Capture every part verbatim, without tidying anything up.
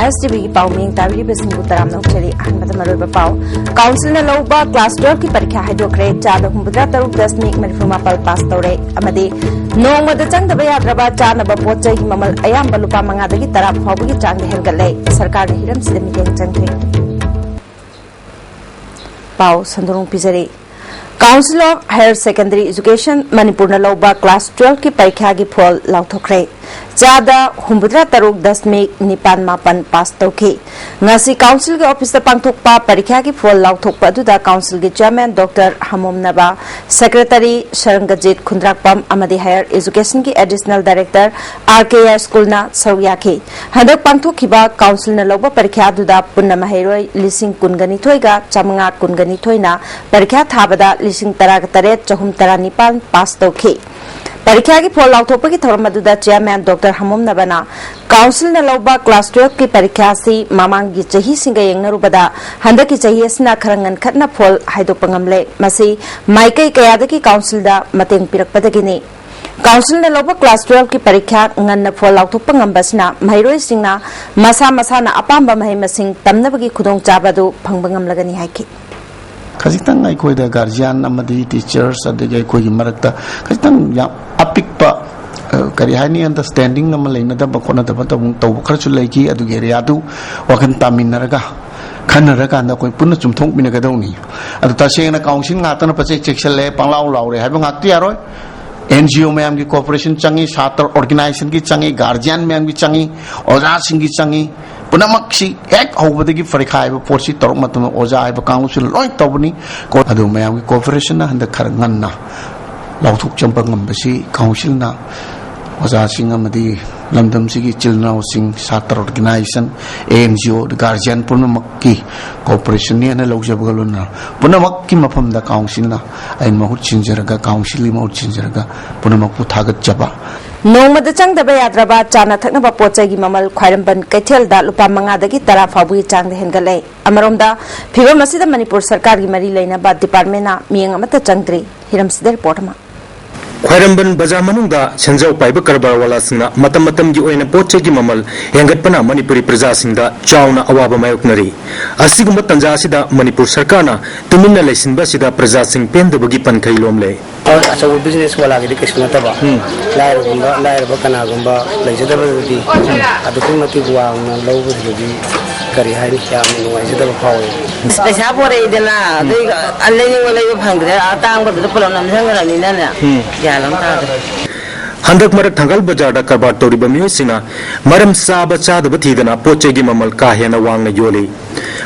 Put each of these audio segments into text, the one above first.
ꯑꯥꯏ ꯑꯦꯁ T ꯚꯤꯒꯤ ꯄꯥꯎ ꯃꯤꯡ ꯇꯥꯕꯤꯔꯤꯕꯁꯤꯡꯕꯨ ꯇꯔꯥꯝꯅ ꯑꯣꯛꯆꯔꯤ꯫ ꯑꯍꯥꯟꯕꯗ ꯃꯔꯨꯑꯣꯏꯕ ꯄꯥꯎ꯫ ꯀꯥꯎꯟꯁꯤꯜꯅ ꯂꯧꯕ ꯀ꯭ꯂꯥꯁ ꯇꯨꯋꯦꯜꯐꯀꯤ ꯄꯔꯤꯈ꯭ꯌꯥ ꯍꯥꯏꯗꯣꯛꯈ꯭ꯔꯦ꯫ ꯆꯥꯗ ꯍꯨꯝꯐꯨꯇꯔꯥ ꯇꯔꯨꯛ ꯗꯁꯃꯤꯛ ꯃꯔꯤꯐꯨ ꯃꯥꯄꯜ ꯄꯥꯁ ꯇꯧꯔꯦ꯫ ꯑꯃꯗꯤ ꯅꯣꯡꯃꯗ ꯆꯪꯗꯕ ꯌꯥꯗ꯭ꯔꯕ ꯆꯥꯅꯕ ꯄꯣꯠ ꯆꯩꯒꯤ ꯃꯃꯜ ꯑꯌꯥꯝꯕ ꯂꯨꯄꯥ ꯃꯉꯥꯗꯒꯤ ꯇꯔꯥ ꯐꯥꯎꯕꯒꯤ ꯆꯥꯡꯗ ꯍꯦꯟꯒꯠꯂꯦ꯫ ꯁꯔꯀꯥꯔꯒꯤ ꯍꯤꯔꯝꯁꯤꯗ ꯃꯤꯠꯌꯦꯡ ꯆꯪꯈ꯭ꯔꯦ꯫ ꯄꯥꯎ ꯁꯟꯗꯣꯛꯅ ꯄꯤꯖꯔꯤ꯫ Council of Higher Secondary Education ꯃꯅꯤꯄꯨꯔꯅ ꯂꯧꯕ ꯀ꯭ꯂꯥꯁ ꯇꯨꯋꯦꯜꯐꯀꯤ ꯄꯔꯤꯈ꯭ꯌꯥꯒꯤ ꯐꯣꯜ ꯂꯥꯎꯊꯣꯛꯈ꯭ꯔꯦ꯫ ꯆꯥꯗ ꯍꯨꯝꯐꯨꯇꯔꯥ ꯇꯔꯨꯛ ꯗꯁꯃꯤꯛ ꯅꯤꯄꯥꯟ ꯃꯥꯄꯟ ꯄꯥꯁ ꯇꯧꯈꯤ꯫ ꯉꯁꯤ ꯀꯥꯎꯟꯁꯤꯜꯒꯤ ꯑꯣꯐꯤꯁꯇ ꯄꯥꯡꯊꯣꯛꯄ ꯄꯔꯤꯈ꯭ꯌꯥꯒꯤ ꯐꯣꯜ ꯂꯥꯎꯊꯣꯛꯄ ꯑꯗꯨꯗ ꯀꯥꯎꯟꯁꯤꯜꯒꯤ ꯆꯤꯌꯔꯃꯦꯟ ꯗꯣꯛꯇꯔ ꯍꯃꯣꯝꯅꯕ, ꯁꯦꯀ꯭ꯔꯦꯇꯔꯤ ꯁꯔꯪꯒꯖꯤꯠ ꯈꯨꯟꯗ꯭ꯔꯥꯛꯄꯝ ꯑꯃꯗꯤ ꯍꯥꯌꯔ ꯑꯦꯖꯨꯀꯦꯁꯟꯒꯤ ꯑꯦꯗꯤꯁꯅꯦꯜ ꯗꯥꯏꯔꯦꯛꯇꯔ ꯑꯥꯔ ꯀꯦ ꯑꯥꯏ ꯁ꯭ꯀꯨꯜꯅ ꯁꯔꯨꯛ ꯌꯥꯈꯤ꯫ ꯍꯟꯗꯛ ꯄꯥꯡꯊꯣꯛꯈꯤꯕ ꯀꯥꯎꯟꯁꯤꯜꯅ ꯂꯧꯕ ꯄꯔꯤꯈ꯭ꯌꯥ ꯑꯗꯨꯗ ꯄꯨꯟꯅ ꯃꯍꯩꯔꯣꯏ ꯂꯤꯁꯤꯡ ꯀꯨꯟꯒ ꯅꯤꯊꯣꯏꯒ ꯆꯥꯃꯉꯥ ꯀꯨꯟꯒ ꯅꯤꯊꯣꯏꯅ ꯄꯔꯤꯈ꯭ꯌꯥ ꯊꯥꯕꯗ ꯂꯤꯁꯤꯡ ꯇꯔꯥꯒ ꯇꯔꯦꯠ ꯆꯍꯨꯝ ꯇꯔꯥꯅꯤꯄꯥꯟ ꯄꯥꯁ ꯇꯧꯈꯤ꯫ ꯄꯔꯤꯈ꯭ꯌꯥꯒꯤ ꯐꯣꯜ ꯂꯥꯎꯊꯣꯛꯄꯒꯤ ꯊꯧꯔꯝ ꯑꯗꯨꯗ ꯆꯤꯌꯔꯃꯦꯟ ꯗꯣꯛꯇꯔ ꯍꯃꯣꯝꯅꯕꯅ ꯀꯥꯎꯟꯁꯤꯜꯅ ꯂꯧꯕ ꯀ꯭ꯂꯥꯁ ꯇꯨꯋꯦꯜꯐꯀꯤ ꯄꯔꯤꯈ꯭ꯌꯥ ꯑꯁꯤ ꯃꯃꯥꯡꯒꯤ ꯆꯍꯤꯁꯤꯡꯒ ꯌꯦꯡꯅꯔꯨꯕꯗ ꯍꯟꯗꯛꯀꯤ ꯆꯍꯤ ꯑꯁꯤꯅ ꯈꯔ ꯉꯟꯈꯠꯅ ꯐꯣꯜ ꯍꯥꯏꯗꯣꯛꯄ ꯉꯝꯂꯦ꯫ ꯃꯁꯤ ꯃꯥꯏꯀꯩ ꯀꯌꯥꯗꯒꯤ ꯀꯥꯎꯟꯁꯤꯜꯗ ꯃꯇꯦꯡ ꯄꯤꯔꯛꯄꯗꯒꯤꯅꯤ꯫ ꯀꯥꯎꯟꯁꯤꯜꯅ ꯂꯧꯕ ꯀ꯭ꯂꯥꯁ ꯇꯨꯋꯦꯜꯐꯀꯤ ꯄꯔꯤꯈ꯭ꯌꯥ ꯉꯟꯅ ꯐꯣꯜ ꯂꯥꯎꯊꯣꯛꯄ ꯉꯝꯕ ꯑꯁꯤꯅ ꯃꯍꯩꯔꯣꯏꯁꯤꯡꯅ ꯃꯁꯥ ꯃꯁꯥꯅ ꯑꯄꯥꯝꯕ ꯃꯍꯩ ꯃꯁꯤꯡ ꯇꯝꯅꯕꯒꯤ ꯈꯨꯗꯣꯡꯆꯥꯕ ꯑꯗꯨ ꯐꯪꯕ ꯉꯝꯂꯒꯅꯤ ꯍꯥꯏꯈꯤ꯫ ꯈꯖꯤꯛꯇꯪ ꯑꯩꯈꯣꯏꯗ ꯒꯥꯔꯖꯤꯌꯥꯟ ꯑꯃꯗꯤ ꯇꯤꯆꯔꯁ ꯑꯗꯒꯤ ꯑꯩꯈꯣꯏꯒꯤ ꯃꯔꯛꯇ ꯈꯖꯤꯛꯇꯪ ꯌꯥꯝ ꯑꯄꯤꯛꯄ, ꯑ, ꯀꯔꯤ ꯍꯥꯏꯅꯤ, ꯑꯟꯗꯔꯁ꯭ꯇꯦꯟꯗꯤꯡ ꯑꯃ ꯂꯩꯅꯗꯕ ꯈꯣꯠꯅꯗꯕ ꯇꯧꯕ, ꯇꯧꯕ ꯈꯔꯁꯨ ꯂꯩꯈꯤ꯫ ꯑꯗꯨꯒꯤ ꯑꯦꯔꯤꯌꯥꯗꯨ ꯋꯥꯈꯜ ꯇꯥꯃꯤꯟꯅꯔꯒ, ꯈꯟꯅꯔꯀꯥꯟꯗ ꯑꯩꯈꯣꯏ ꯄꯨꯟꯅ ꯆꯨꯝꯊꯣꯛꯃꯤꯟꯅꯒꯗꯧꯅꯤ꯫ ꯑꯗꯨ ꯇꯁꯦꯡꯅ ꯀꯥꯎꯟꯁꯤꯜ ꯉꯥꯛꯇꯅ ꯄꯆꯦꯛ ꯆꯦꯛꯁꯜꯂꯦ, ꯄꯪꯂꯥꯎ ꯂꯥꯎꯔꯦ ꯍꯥꯏꯕ ꯉꯥꯛꯇ ꯌꯥꯔꯣꯏ꯫ ꯑꯦꯟ ꯖꯤ ꯑꯣ ꯃꯌꯥꯝꯒꯤ ꯀꯣꯑꯣꯄꯔꯦꯁꯟ ꯆꯪꯉꯤ, ꯁꯥꯇ꯭ꯔ ꯑꯣꯔꯒꯅꯥꯏꯖꯦꯁꯟꯒꯤ ꯆꯪꯉꯤ, ꯒꯥꯔꯖꯤꯌꯥꯟ ꯃꯌꯥꯝꯒꯤ ꯆꯪꯉꯤ, ꯑꯣꯖꯥꯁꯤꯡꯒꯤ ꯆꯪꯉꯤ꯫ ꯄꯨꯝꯅꯃꯛꯁꯤ ꯍꯦꯛ ꯍꯧꯕꯗꯒꯤ ꯄꯔꯤꯈꯥ ꯍꯥꯏꯕ ꯄꯣꯠꯁꯤ ꯇꯧꯔꯛ ꯃꯇꯝꯗ ꯑꯣꯖꯥ ꯍꯥꯏꯕ ꯀꯥꯡꯂꯨꯞꯁꯤꯅ ꯂꯣꯏ ꯇꯧꯕꯅꯤ꯫ ꯀꯣ-, ꯑꯗꯨ ꯃꯌꯥꯝꯒꯤ ꯀꯣꯑꯣꯄꯔꯦꯁꯟꯅ ꯍꯟꯗꯛ ꯈꯔ ꯉꯟꯅ ꯂꯥꯎꯊꯣꯛꯆꯕ ꯉꯝꯕꯁꯤ ꯀꯥꯎꯟꯁꯤꯜꯅ ꯑꯣꯖꯥꯁꯤꯡ ꯑꯃꯗꯤ ꯂꯝꯗꯝꯁꯤꯒꯤ ꯏꯆꯤꯜ ꯏꯅꯥꯎꯁꯤꯡ, ꯁꯥꯇ꯭ꯔ organisation, A N G O, guardian ꯄꯨꯝꯅꯃꯛꯀꯤ ꯀꯣꯑꯣꯄꯔꯦꯁꯟꯅꯤ ꯍꯥꯏꯅ ꯂꯧꯖꯕꯒ ꯂꯣꯏꯅꯅ ꯄꯨꯝꯅꯃꯛꯀꯤ ꯃꯐꯝꯗ ꯀꯥꯎꯟꯁꯤꯜꯅ ꯑꯩꯅ ꯃꯍꯨꯠ ꯁꯤꯟꯖꯔꯒ, ꯀꯥꯎꯟꯁꯤꯜꯒꯤ ꯃꯍꯨꯠ ꯁꯤꯟꯖꯔꯒ ꯄꯨꯝꯅꯃꯛꯄꯨ ꯊꯥꯒꯠꯆꯕ꯫ ꯅꯣꯡꯃꯗ ꯆꯪꯗꯕ ꯌꯥꯗ꯭ꯔꯕ ꯆꯥꯅ ꯊꯛꯅꯕ ꯄꯣꯠ ꯆꯩꯒꯤ ꯃꯃꯜ ꯈ꯭ꯋꯥꯏꯔꯝꯕꯟ ꯀꯩꯊꯦꯜꯗ ꯂꯨꯄꯥ ꯃꯉꯥꯗꯒꯤ ꯇꯔꯥ ꯐꯥꯎꯕꯒꯤ ꯆꯥꯡꯗ ꯍꯦꯟꯒꯠꯂꯦ꯫ ꯑꯃꯔꯣꯝꯗ, ꯐꯤꯚꯝ ꯑꯁꯤꯗ ꯃꯅꯤꯄꯨꯔ ꯁꯔꯀꯥꯔꯒꯤ ꯃꯔꯤ ꯂꯩꯅꯕ ꯗꯤꯄꯥꯔꯠꯃꯦꯟꯅ ꯃꯤꯠꯌꯦꯡ ꯑꯃꯠꯇ ꯆꯪꯗ꯭ꯔꯤ꯫ ꯍꯤꯔꯝꯁꯤꯗ ꯔꯤꯄꯣꯔꯠ ꯑꯃ꯫ ꯈ꯭ꯋꯥꯏꯔꯝꯕꯟ ꯕꯖꯥꯔ ꯃꯅꯨꯡꯗ ꯁꯦꯟꯖꯥꯎ ꯄꯥꯏꯕ ꯀꯔꯕꯥꯔ ꯋꯥꯂꯥꯁꯤꯡꯅ ꯃꯇꯝ ꯃꯇꯝꯒꯤ ꯑꯣꯏꯅ ꯄꯣꯠ ꯆꯩꯒꯤ ꯃꯃꯜ ꯍꯦꯟꯒꯠꯄꯅ ꯃꯅꯤꯄꯨꯔꯤ ꯄ꯭ꯔꯖꯥꯁꯤꯡꯗ ꯆꯥꯎꯅ ꯑꯋꯥꯕ ꯃꯥꯌꯣꯛꯅꯔꯤ꯫ ꯑꯁꯤꯒꯨꯝꯕ ꯇꯥꯟꯖꯥ ꯑꯁꯤꯗ ꯃꯅꯤꯄꯨꯔ ꯁꯔꯀꯥꯔꯅ ꯇꯨꯃꯤꯟꯅ ꯂꯩꯁꯤꯟꯕ ꯑꯁꯤꯗ ꯄ꯭ꯔꯖꯥꯁꯤꯡ ꯄꯦꯟꯗꯕꯒꯤ ꯄꯟꯈꯩ ꯂꯣꯝꯂꯦ꯫ ꯑꯆꯧꯕ ꯕꯤꯖꯤꯅꯦꯁ ꯋꯥꯂꯥꯒꯤꯗꯤ ꯀꯩꯁꯨ ꯅꯠꯇꯕ, ꯂꯥꯏꯔꯒꯨꯝꯕ, ꯂꯥꯏꯔꯕ ꯀꯅꯥꯒꯨꯝꯕ ꯂꯩꯖꯗꯕꯗꯗꯤ ꯑꯗꯨꯛꯀꯤ ꯃꯇꯤꯛ ꯋꯥꯡꯅ ꯂꯧꯕꯁꯤꯗꯗꯤ ꯀꯔꯤ ꯍꯥꯏꯅꯤ, ꯌꯥꯝꯅ ꯅꯨꯡꯉꯥꯏꯖꯗꯕ ꯐꯥꯎꯋꯤ꯫ ꯄꯩꯁꯥ ꯄꯣꯔꯛꯏꯗꯅ, ꯑꯗꯩ ꯂꯩꯅꯤꯡꯕ ꯂꯩꯕ ꯐꯪꯗ꯭ꯔꯦ, ꯑꯇꯥꯡꯕꯗꯨꯗ ꯄꯨꯂꯞ ꯅꯝꯁꯤꯟꯈ꯭ꯔꯕꯅꯤꯅꯅꯦ, ꯎꯝ꯫ ꯒ꯭ꯌꯥꯟ ꯑꯃ ꯇꯥꯗ꯭ꯔꯦ꯫ ꯍꯟꯗꯛ ꯃꯔꯛ ꯊꯪꯒꯥꯜ ꯕꯖꯥꯔꯗ ꯀꯔꯕꯥꯔ ꯇꯧꯔꯤꯕ ꯃꯤꯑꯣꯏꯁꯤꯡꯅ ꯃꯔꯝ ꯆꯥꯕ ꯆꯥꯗꯕ ꯊꯤꯗꯅ ꯄꯣꯠ ꯆꯩꯒꯤ ꯃꯃꯜ ꯀꯥ ꯍꯦꯟꯅ ꯋꯥꯡꯅ ꯌꯣꯜꯂꯤ꯫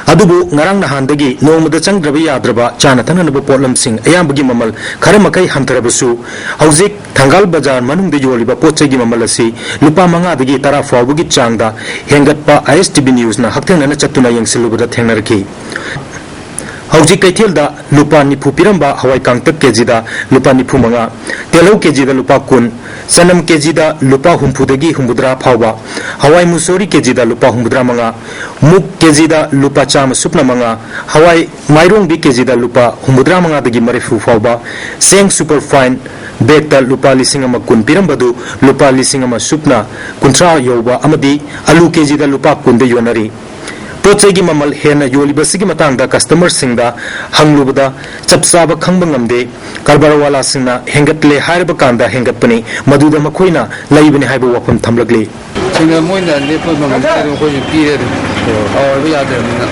ꯑꯗꯨꯕꯨ ꯉꯔꯥꯡ ꯅꯍꯥꯟꯗꯒꯤ ꯅꯣꯡꯃꯗ ꯆꯪꯗ꯭ꯔꯕ ꯌꯥꯗ꯭ꯔꯕ ꯆꯥꯅ ꯊꯛꯅꯅꯕ ꯄꯣꯠꯂꯝꯁꯤꯡ ꯑꯌꯥꯝꯕꯒꯤ ꯃꯃꯜ ꯈꯔ ꯃꯈꯩ ꯍꯟꯊꯔꯕꯁꯨ, ꯍꯧꯖꯤꯛ ꯊꯪꯒꯥꯜ ꯕꯖꯥꯔ ꯃꯅꯨꯡꯗ ꯌꯣꯜꯂꯤꯕ ꯄꯣꯠ ꯆꯩꯒꯤ ꯃꯃꯜ ꯑꯁꯤ ꯂꯨꯄꯥ ꯃꯉꯥꯗꯒꯤ ꯇꯔꯥ ꯐꯥꯎꯕꯒꯤ ꯆꯥꯡꯗ ꯍꯦꯟꯒꯠꯄ ꯑꯥꯏ ꯑꯦꯁ ꯇꯤ ꯚꯤ ꯅ꯭ꯌꯨꯁꯅ ꯍꯛꯊꯦꯡꯅꯅ ꯆꯠꯇꯨꯅ ꯌꯦꯡꯁꯤꯜꯂꯨꯕꯗ ꯊꯦꯡꯅꯔꯛꯈꯤ꯫ ꯍꯧꯖꯤꯛ ꯀꯩꯊꯦꯜꯗ ꯂꯨꯄꯥ ꯅꯤꯐꯨ ꯄꯤꯔꯝꯕ ꯍꯋꯥꯏ ꯀꯥꯡꯇꯛ ꯀꯦꯖꯤꯗ ꯂꯨꯄꯥ ꯅꯤꯐꯨ ꯃꯉꯥ, ꯇꯤꯜꯍꯧ ꯀꯦꯖꯤꯗ ꯂꯨꯄꯥ ꯀꯨꯟ, ꯆꯅꯝ ꯀꯦꯖꯤꯗ ꯂꯨꯄꯥ ꯍꯨꯝꯐꯨꯗꯒꯤ ꯍꯨꯝꯐꯨꯇꯔꯥ ꯐꯥꯎꯕ, ꯍꯋꯥꯏ ꯃꯨꯁꯣꯔꯤ ꯀꯦꯖꯤꯗ ꯂꯨꯄꯥ ꯍꯨꯝꯐꯨꯇꯔꯥ ꯃꯉꯥ, ꯃꯨꯛ ꯀꯦꯖꯤꯗ ꯂꯨꯄꯥ ꯆꯥꯝꯃ ꯁꯨꯞꯅ ꯃꯉꯥ, ꯍꯋꯥꯏ ꯃꯥꯏꯔꯣꯡꯕꯤ ꯀꯦꯖꯤꯗ ꯂꯨꯄꯥ ꯍꯨꯝꯐꯨꯇꯔꯥ ꯃꯉꯥꯗꯒꯤ ꯃꯔꯤꯐꯨ ꯐꯥꯎꯕ, ꯆꯦꯡ ꯁꯨꯄꯔ ꯐꯥꯏꯟ ꯕꯦꯒꯇ ꯂꯨꯄꯥ ꯂꯤꯁꯤꯡ ꯑꯃ ꯀꯨꯟ ꯄꯤꯔꯝꯕꯗꯨ ꯂꯨꯄꯥ ꯂꯤꯁꯤꯡ ꯑꯃ ꯁꯨꯞꯅ ꯀꯨꯟꯊ꯭ꯔꯥ ꯌꯧꯕ ꯑꯃꯗꯤ ꯑꯂꯨ ꯀꯦꯖꯤꯗ ꯂꯨꯄꯥ ꯀꯨꯟꯗ ꯌꯣꯟꯅꯔꯤ꯫ ꯄꯣꯠ ꯆꯩꯒꯤ ꯃꯃꯜ ꯍꯦꯟꯅ ꯌꯣꯜꯂꯤꯕꯁꯤꯒꯤ ꯃꯇꯥꯡꯗ ꯀꯁꯇꯃꯔꯁꯤꯡꯗ ꯍꯪꯂꯨꯕꯗ ꯆꯞ ꯆꯥꯕ ꯈꯪꯕ ꯉꯝꯗꯦ꯫ ꯀꯔꯕꯥꯔ ꯋꯥꯂꯥꯁꯤꯡꯅ ꯍꯦꯟꯒꯠꯂꯦ ꯍꯥꯏꯔꯕ ꯀꯥꯟꯗ ꯍꯦꯟꯒꯠꯄꯅꯤ, ꯃꯗꯨꯗ ꯃꯈꯣꯏꯅ ꯂꯩꯕꯅꯤ ꯍꯥꯏꯕ ꯋꯥꯐꯝ ꯊꯝꯂꯛꯂꯤ꯫ ꯁꯤꯅ ꯃꯣꯏꯅ ꯂꯦꯞꯄ ꯃꯃꯜ ꯑꯗꯨꯝ ꯑꯩꯈꯣꯏꯁꯨ ꯄꯤꯔꯦ ꯑꯗꯨꯝ꯫ ꯑꯣꯏꯕ ꯌꯥꯗ꯭ꯔꯕꯅꯤꯅ꯫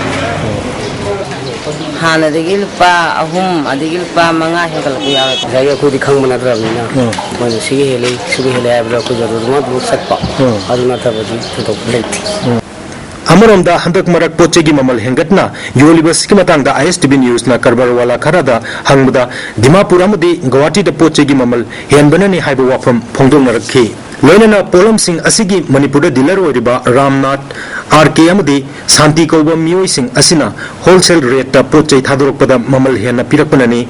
ꯍꯥꯟꯅꯗꯒꯤ ꯂꯨꯄꯥ ꯑꯍꯨꯝ ꯑꯗꯒꯤ ꯂꯨꯄꯥ ꯃꯉꯥ ꯍꯦꯟꯒꯠꯂꯛꯄ ꯌꯥꯎꯋꯦ꯫ ꯉꯁꯥꯏꯒꯤ ꯑꯩꯈꯣꯏꯗꯤ ꯈꯪꯕ ꯅꯠꯇ꯭ꯔꯕꯅꯤꯅ, ꯎꯝ꯫ ꯃꯣꯏꯅ ꯁꯤꯒꯤ ꯍꯦꯜꯂꯤ, ꯁꯤꯒꯤ ꯍꯦꯜꯂꯤ ꯍꯥꯏꯕꯗ ꯑꯩꯈꯣꯏꯁꯨ ꯑꯗꯨ ꯑꯗꯨꯃꯛ ꯑꯗꯨꯝ ꯆꯠꯄ꯫ ꯎꯝ꯫ ꯑꯗꯨ ꯅꯠꯇꯕꯗꯤ ꯊꯣꯏꯗꯣꯛꯄ ꯂꯩꯇꯦ꯫ ꯎꯝ꯫ ꯑꯃꯔꯣꯝꯗ ꯍꯟꯗꯛ ꯃꯔꯛ ꯄꯣꯠ ꯆꯩꯒꯤ ꯃꯃꯜ ꯍꯦꯟꯒꯠꯅ ꯌꯣꯜꯂꯤꯕꯁꯤꯒꯤ ꯃꯇꯥꯡꯗ ꯑꯥꯏ ꯑꯦꯁ ꯇꯤ ꯚꯤ ꯅ꯭ꯌꯨꯁꯅ ꯀꯔꯕꯥꯔ ꯋꯥꯂꯥ ꯈꯔꯗ ꯍꯪꯕꯗ, ꯗꯤꯃꯥꯄꯨꯔ ꯑꯃꯗꯤ ꯒꯧꯍꯥꯇꯤꯗ ꯄꯣꯠ ꯆꯩꯒꯤ ꯃꯃꯜ ꯍꯦꯟꯕꯅꯅꯤ ꯍꯥꯏꯕ ꯋꯥꯐꯝ ꯐꯣꯡꯗꯣꯛꯅꯔꯛꯈꯤ꯫ ꯂꯣꯏꯅꯅ ꯄꯣꯠꯂꯝꯁꯤꯡ ꯑꯁꯤꯒꯤ ꯃꯅꯤꯄꯨꯔꯗ ꯗꯤꯂꯔ ꯑꯣꯏꯔꯤꯕ ꯔꯥꯝꯅꯥꯊ ꯑꯥꯔ ꯀꯦ ꯑꯃꯗꯤ ꯁꯥꯟꯇꯤ ꯀꯧꯕ ꯃꯤꯑꯣꯏꯁꯤꯡ ꯑꯁꯤꯅ ꯍꯣꯜꯁꯦꯜ ꯔꯦꯠꯇ ꯄꯣꯠ ꯆꯩ ꯊꯥꯗꯣꯔꯛꯄꯗ ꯃꯃꯜ ꯍꯦꯟꯅ ꯄꯤꯔꯛꯄꯅꯅꯤ꯫